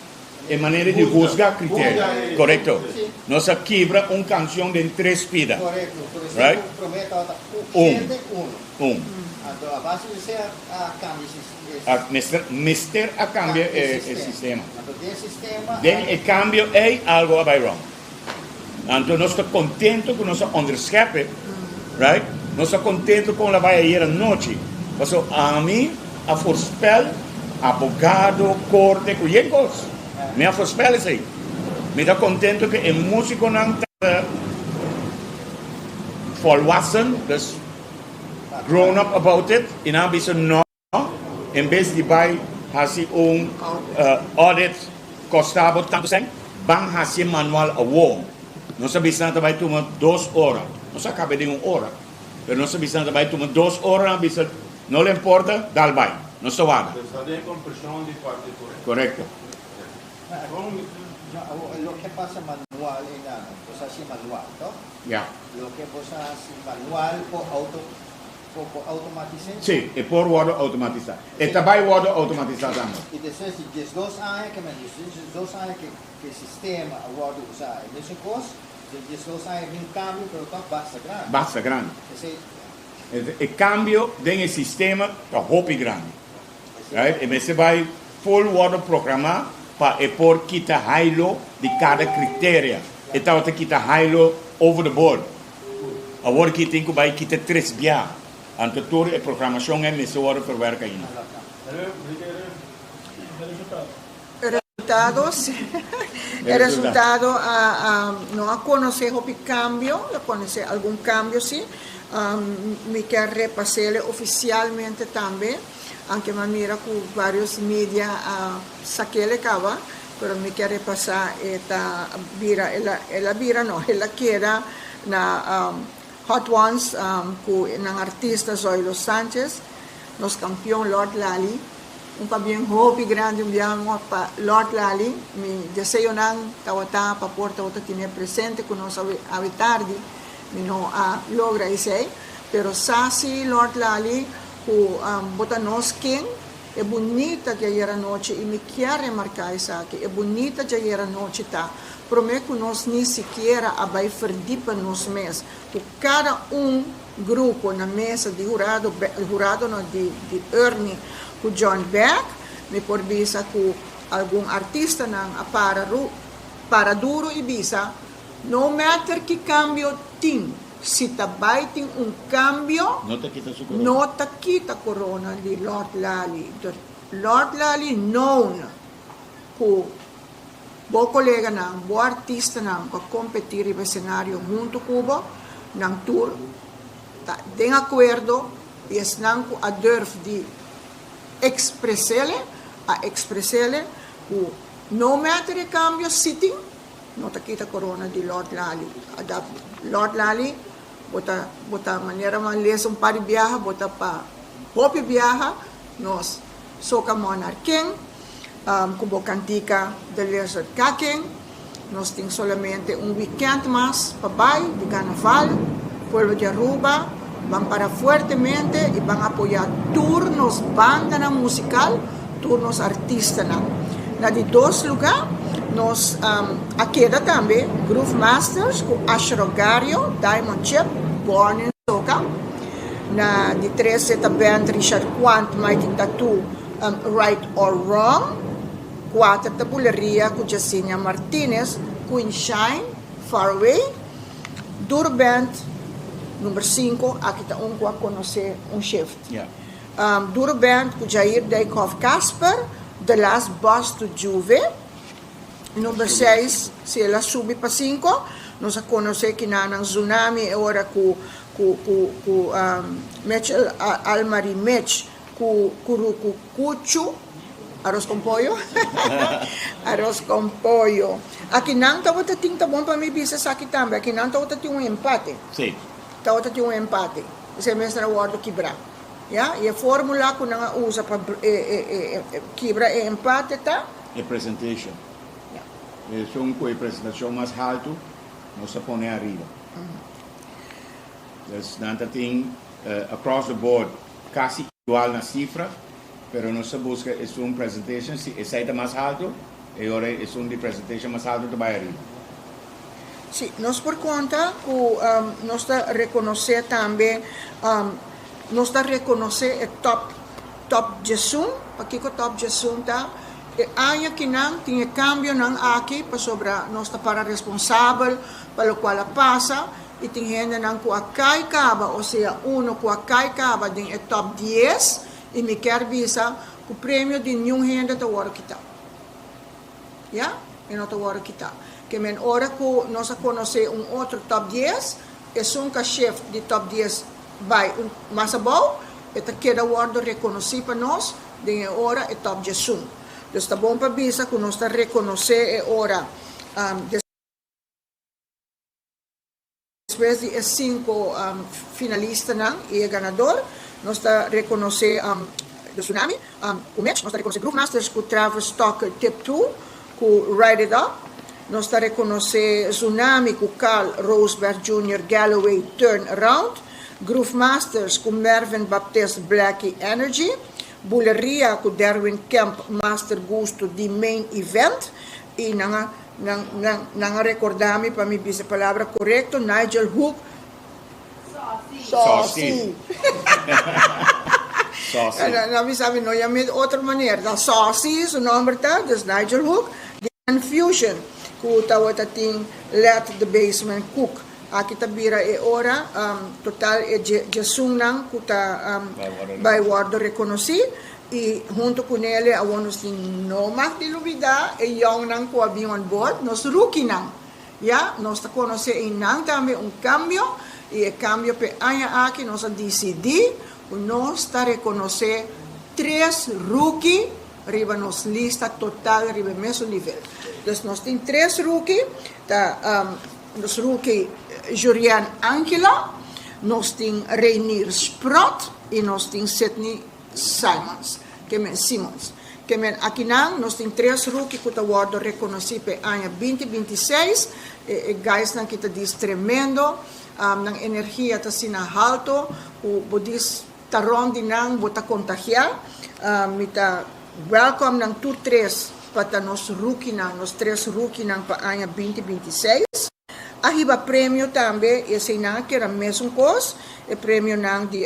E manera di husga kriteria. Korekto. Nos a kibra un kanshon den tres pida. Korekto. Por esempel, promé tabata un, shete, uno. Un. Anto a base di esei a kambia e sistema. Mester, mester a kambia e sistema. Anto den e sistema. Den e kambio ei algo a bai wrong. Anto nos ta contento cu nos a onderschep e, right? Nos ta contento con la bai ayer anochi. Paso ami a voorspel abogado, corte, cu yen cos. Mi a voorspel esey. Mi ta contento cu e musiconan ta volwassen, dus grown up about it, y nan a bisa no. En bes di bai hasi un audit kosta bo tantu sèn, ban hasi e manual awor. Nos a bisa nan ta bai tuma dos ora. Nos a kaba den un ora, pero nos a bisa nan ta bai tuma dos ora, nan a bisa no le importa, dal bai. Nos ta warda. Korekto. Loke pasa manual einan, bo sa hasi manual, to? Ya. Loke bo sa hasi manual por auto. Por por automatis'é? Sí, e por wòrdu automatisá. E ta bai wòrdu automatisá tambe. I despues di 12 aña ke men despues di 12 aña ke ke sistema a wòrdu usá e mesun kos, den 12 aña bin un kambio pero tòg basta grandi. Basta grandi. Esei. E kambio den e sistema ta hopi grandi. Right? E mester bai full wòrdu programá pa e por kita hailo di kada kriteria. E tabata kita hailo over the board. Awor ki tin ku bai kita tres bia, anto tur e programashon ei mester wòrdu verwerk ainda. E resultado, si. E resultado a no a konosé hopi kambio, a konosé algun kambio si. Mi kier repas'é ofisialmente tambe, anke mi a mira ku vários media a sak'é kaba, pero mi kier repasá e ta bira, el a bira no, el a keda na Hot Ones ku nan artista Zoilo Sanchez, nos kampion Lord Lali. Un pabien hopi grandi un biaha mor pa Lord Lali. Mi deseonan tawata pa por tawata tine presente cu nos awe awe tardi. Mi no a logra esey. Pero sa si Lord Lali cu bo ta nos ken. E bunita di ayer anochi y mi kier remarca esaki, e bunita di ayer anochi ta prome cu nos ni sikiera a bay verdiepen nos mes cu cada un Grupo na mesa di hurado huradonan di di Ernie ku John Beck. Mi por bisa ku algun artistanan a para ru para duru i bisa, No matter ki kambio tin, si ta bai tin un kambio, No ta kita su korona. no ta kita korona di Lord Lali. Lord Lali known ku Bo koleganan, bo artistanan ku a kompetí riba e senario huntu ku bo, nan tur ta den akuerdo i esnan ku a durf di ekspres'ele, a ekspres'ele ku no matter e kambio si tin, no ta kita korona di Lord Lali. Lord Lali, bo ta bo ta manera bo a lesa un par di biaha, bo ta pa hopi biaha nos Soca Monarken. Ku bo kantika The Lizard Kaken. Nos tin solamente un weekend mas pa bai di Carnaval. Pueblo di Aruba ban para fuertemente y ban apoya tur nos bandanan musical, tur nos artistanan. Na di dos luga nos a keda tambe Groove Masters ku Asher Ogario, Diamond Chip, Born in Soca. Na di tres e ta band Richard Quant, Mighty Tattoo. Right or Wrong, Kuater ta Buleria ku Jessenia Martinez, Queen Shine, Far Away, Duro Band, number sinku, aki ta un ku a konosé un shift. Duro Band ku Jair Dijkhoff Casper, The Last Bus to Juve, number seis, si el a subi pa sinku, nos a konosé kinanan Tsunami e ora ku ku ku ku Mitchell Almarie Mitch Ku kuruku kuchu, aros con pollo, aros con pollo. Aki nan tabata tin, ta bon pa mi bisa esaki tambe, aki nan tabata tin un empate. Sí. Tabata tin un empate. Esei mester a wordo kibra. Ya, y e formula ku nan a usa pa e e e kibra e empate ta. E presentation. Ya. Esun ku e presentacion mas haltu nos ta pone ariba. Dus nan ta tin across the board casi igual na cifra, pero nos ta busca esun presentation, si esey ta mas halto, e ora esun di presentation mas halto ta bay ariba. Si, nos por conta cu nos ta reconoce tambe, nos ta reconoce e top, top djesun, pakico top djesun ta? E aña kinan tin e cambionan aki pasobra nos ta para responsabel pa locual a pasa, I tin hendenan ku a kai kaba, osea uno ku a kai kaba den e top dies, i mi kier bisa ku premio di niun hende ta wòrdu kitá. Ya, e no ta wòrdu kitá. Ke men ora ku nos a konosé un otro top dies, esun ku a shift di top dies bai un mas abou, e ta keda wòrdu rekonosí pa nos den e ora e top diesun. Dus ta bon pa bisa ku nos ta rekonosé e ora. Despues di e sinku finalistanan i e ganador, nos ta rekonosé The Tsunami ku Mitch, nos ta rekonosé Groove Masters ku Travis Tucker Tip Two ku Ride It Up, nos ta rekonosé Tsunami ku Carl Roosberg Junior Galloway Turn Around, Groove Masters ku Mervin Baptist Blackie Energy, Buleria ku Derwin Kemp Master Gusto di Main Event i nan a Nan, nan, nan a recorda mi pa mi bisa e palabra corecto, Nigel Hook. Saucy. Saucy. Nan a bisa mi no yam'é di otro manera. Ta Saucy su nomber ta, dus Nigel Hook. Di Confusion, cu tawata tin Let the Basement Cook. Aki ta bira e ora total e djesunnan ku ta bai wòrdu rekonosí i huntu ku nele awor nos tin no mag di lubidá e yòngnan ku a bin on board, nos rukinan. Ya, nos ta konosé einan tambe un kambio i e kambio p'e aña aki nos a disidí ku nos ta rekonosé tres ruki riba nos lista total riba e mesun nivel. Dus nos tin tres ruki, ta nos ruki Jurian Angela, nos tin Reinier Sprott i nos tin Sidney Simons, ke men Simons. Ke men akinan nos tin tres ruki ku ta wòrdu rekonosí pa e aña binti 26. E guysnan ki ta dis tremendo, nan energia ta asina halto ku bo dis ta rònt di nan bo ta kontagiá. Mi ta wèlkòm nan tur tres pa ta nos rukinan, nos tres rukinan pa aña binti 26. A hiba premio tambe y eseinan a keda mesun cos, e premionan di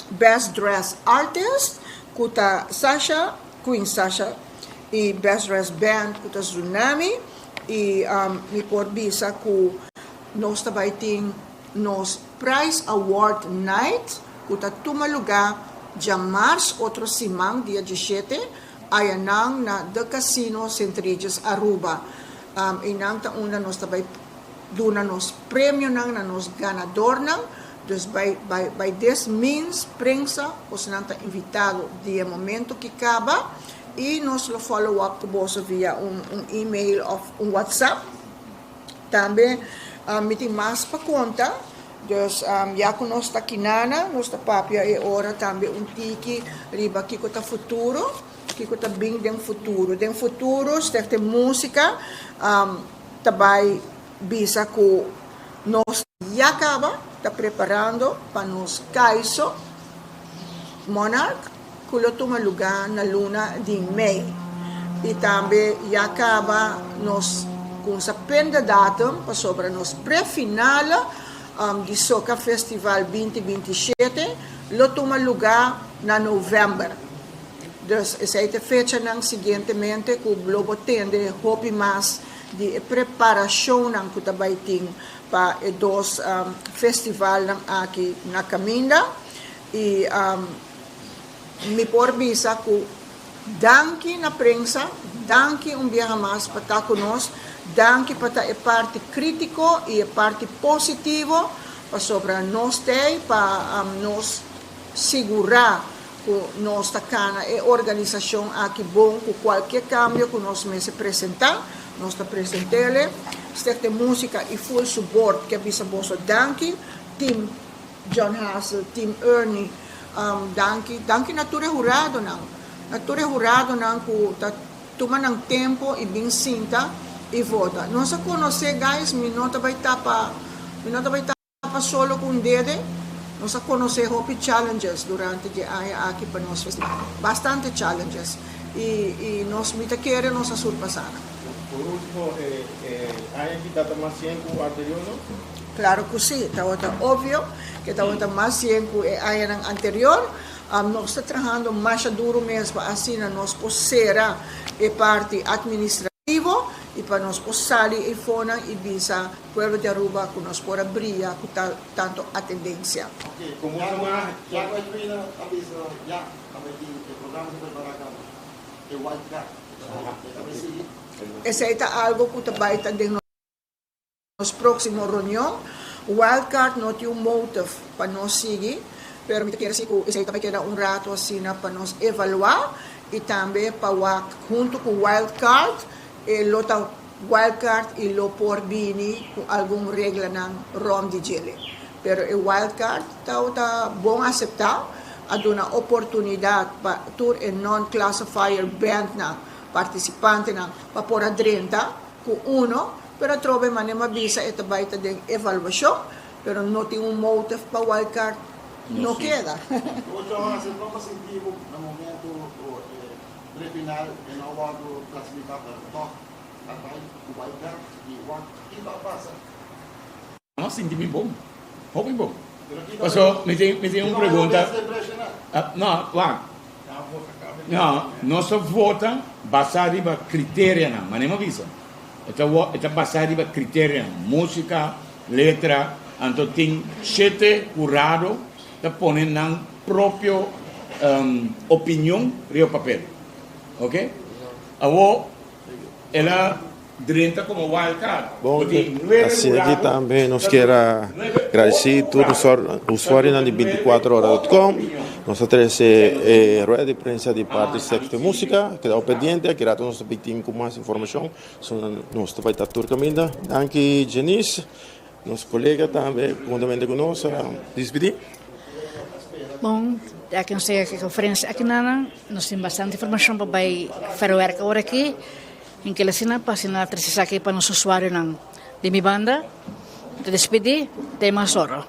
Best Dressed Artist cu ta Sasha, Queen Sasha, y Best Dressed Band cu ta Tsunami y mi por bisa cu nos ta bay tin nos Prize Award Night cu ta tuma luga djamars otro siman dia 17 ayanan na The Casino Sint Regis Aruba. Einan ta unda nos ta bai duna nos premionan na nos ganadornan. Dus by, by, by this means prensa, bosonan ta invitado di e momento ki kaba i nos lo follow up ku boso via un, un email of un WhatsApp. Tambe mi tin mas pa konta, dus ya ku nos ta kinana, nos ta papia e ora tambe un tiki riba kiko ta futuro. Kiko ta bin den futuro? Den futuro Stichting Musica ta bai bisa ku nos ya kaba ta preparando pa nos Kaiso Monarch ku lo tuma lugá na luna di mei. I tambe ya kaba nos kumsa pende datum pasobra nos pre-finale di Soca Festival 2027 lo tuma lugá na novèmber. Dus esei ta e fechanan siguientemente ku lo bo tende hopi mas di e preparashonnan ku ta bai tin pa e dos festivalnan aki na kaminda. I mi por bisa ku danki na prensa, danki un biaha mas pa ta ku nos, danki pa ta e parti kritiko i e parti positivo pasobra nos t'ei pa nos sigurá ku nos ta kana e organisashon aki bon ku kualke kambio ku nos mester presentá, nos ta present'ele. Stichting Musica i full su bord ke bisa boso danki, Team John Hassel, Team Ernie, danki, danki na tur e huradonan, na tur e huradonan ku ta tuma nan tempo i bin sinta i vota. Nos a konosé guys, mi no ta bai tapa, mi no ta bai tapa solo ku un dede, nos a konosé hopi challenges durante di e aña aki pa nos festival. Bastante challenges i i nos mi ta kere nos a surpasá nan. Por ultimo, e aña aki tabata mas yen ku anterior no? Klaro ku si, tabata obvio ke tabata mas yen ku e añanan anterior. Nos ta trahando masha duru mes pa asina nos por sera e parti administrativo i pa nos por sali eifonan i bisa pueblo di Aruba ku nos por a bria ku tanto atendencia. Como ya ya cu Edwina a bisa ya ta bay tin e programa ta prepara caba e white card e ta bay sigui. Esey ta algo cu ta bay ta den nos proximo reunion. Wild card no tin un motive pa nos sigui, pero mi ta kere si cu esey ta bay keda un rato asina pa nos evalua y tambe pa wak hunto cu wild card e lo ta wild card y lo por bini cu algun reglanan rond di djele. Pero e wild card ta bon acepta, a duna oportunidad pa tur e non-classifier bandnan, participantenan, pa por a drenta cu uno, pero atrobe manera mi a bisa e ta bay ta den evaluacion, pero no tin un motive pa wild card no keda. Ocho horas e no ta sinti bo na momento cu e Pre-final e no a wordo clasifica pero toch a bay cu wild card y wak kico a pasa. Mi a sinti mi bon, hopi bon. Paso mi tin mi tin un pregunta. No, wak. No, nos ta vota basa riba criterianan, manera mi a bisa. E ta e ta basa riba criterianan, musica. letra, anto tin shete hurado ta pone nan propio opinion riba papel. Ok? Awor el a drenta como wild card. Bon, Bo tin nuebe asina aki hurado tambe nos ta kier duna a nuebe gradisí otro tur hurado ta usuarionan duna di nuebe 24 ora dot otro com. opinion. Nos a trese e rueda di prensa di parti Ah, Sexto ami sí. Música. Keda pendiente, aki rato nos ta bin tin ku mas informashon. So nos ta bai ta tur kaminda. Danki Janice, nos kolega tambe huntamente ku nos a dispidí. Bon, ya ku nos ta yega ku e konferensia aki nan, nos tin bastante informashon pa bai verwerk awor aki. En kila asina pa asina trese esaki pa nos usuarionan. Di mi banda, ta despidí, te mas oro.